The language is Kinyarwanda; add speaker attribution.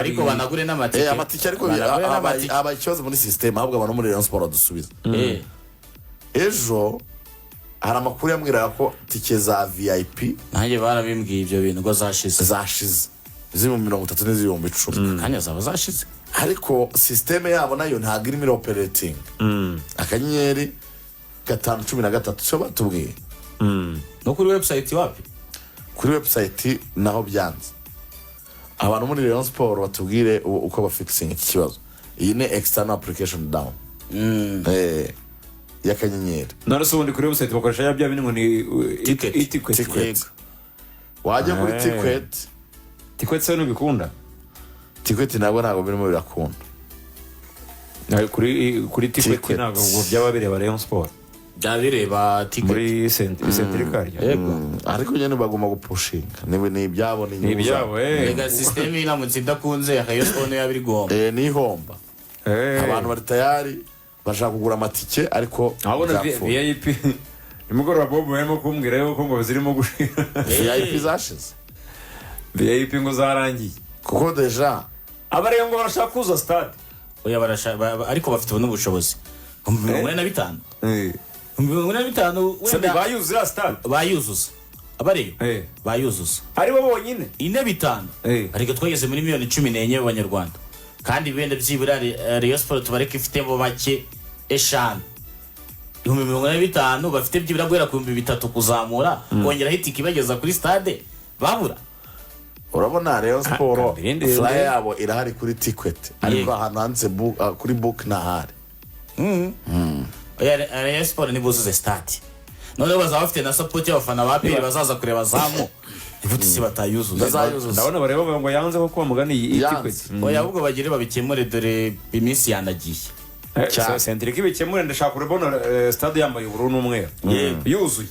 Speaker 1: Ariko banagure n'amatike.
Speaker 2: Amatike ariko
Speaker 1: Banagure n'amatike.
Speaker 2: Habaye ikibazo muri système, ahubwo abantu muri Rayon Sport badusubiza. Ejo hari amakuru yambwiraga ko tike za VIP
Speaker 1: Nanjye barabimbwiye ibyo bintu ngo zashize.
Speaker 2: Zashize, z'ibihumbi 30 n'iz'ibihumbi 10.
Speaker 1: Kanya zaba zashize.
Speaker 2: Ariko système yabo nayo ntabwo irimo ira-operating. *513 cyo batubwiye.
Speaker 1: No kuri website wapi?
Speaker 2: Kuri website naho byanze. Abantu muri Rayon Sport batubwire uko bafixing iki kibazo. Iyi ni external application down y'akanyenyeri.
Speaker 3: None se ubundi kuri website bakoresha ya bya bindi ngo ni
Speaker 1: Ticket.
Speaker 3: E-ticket.
Speaker 2: Ticket. Wajya kuri ticket.
Speaker 3: Ticket se ntibikunda?
Speaker 2: Ticket nabwo ntabwo birimo birakunda.
Speaker 3: Kuri ticket.
Speaker 2: Ticket.
Speaker 3: Ntabwo ubwo byaba bireba Rayon Sport.
Speaker 1: Byaba bireba ticket.
Speaker 3: Muri Centricarya.
Speaker 1: Yego.
Speaker 2: Ariko nyine bagomba gupushinga, ni ibyabo, ni
Speaker 3: Ni
Speaker 2: inyungu
Speaker 3: ibyabo.
Speaker 2: zabo.
Speaker 1: Rega système iramutse idakunze, Rayon Sport niyo yaba iri guhomba.
Speaker 2: Ni ihomba. Abantu bari tayari, bashaka kugura amatike, ariko
Speaker 3: Abona
Speaker 2: byapfuye.
Speaker 3: VIP nimugoroba Bob barimo kumbwira yuko ngo zirimo gushira.
Speaker 2: VIP zashize.
Speaker 3: VIP ngo zarangiye.
Speaker 2: Kuko déjà
Speaker 3: Abareba ngo barashaka kuza stade.
Speaker 1: Oya, ariko bafite n'ubushobozi, 45,000, 45,000
Speaker 3: Sabi
Speaker 1: wenda.
Speaker 3: Bayuzura stade.
Speaker 1: Bayuzuza abareyo. Bayuzuza.
Speaker 3: Aribo bonyine.
Speaker 1: Ine bitanu. Ariko twageze muri miliyoni 14 b'abanyarwanda, kandi wenda byibura Rayon Sport tubareke ifitemo bake, eshanu, 45,000 bafite byibura guhera ku 3000 kuzamura, kongeraho itike ibageza kuri stade babura.
Speaker 2: Urabona Rayon Sport,
Speaker 3: Kandi irindi
Speaker 2: flyer yabo irahari kuri ticket, ariko ahantu handitse kuri book ntahari.
Speaker 1: Oya, Rayon Sport nibuzuze stade, noneho bazaba bafite na support y'abafana ba APR bazaza kureba zamu, ivuta isi batayuzuza.
Speaker 2: Bazayuzuza.
Speaker 3: Ndabona bareba bavuga ngo yanze ko mugani iyi
Speaker 2: Yanze.
Speaker 3: ticket.
Speaker 1: Oya, ahubwo bagire babikemure, dore iminsi yanagiye.
Speaker 2: Cyane.
Speaker 3: Centric ibikemure, ndashaka kurabona stade yambaye ubururu n'umweru yuzuye.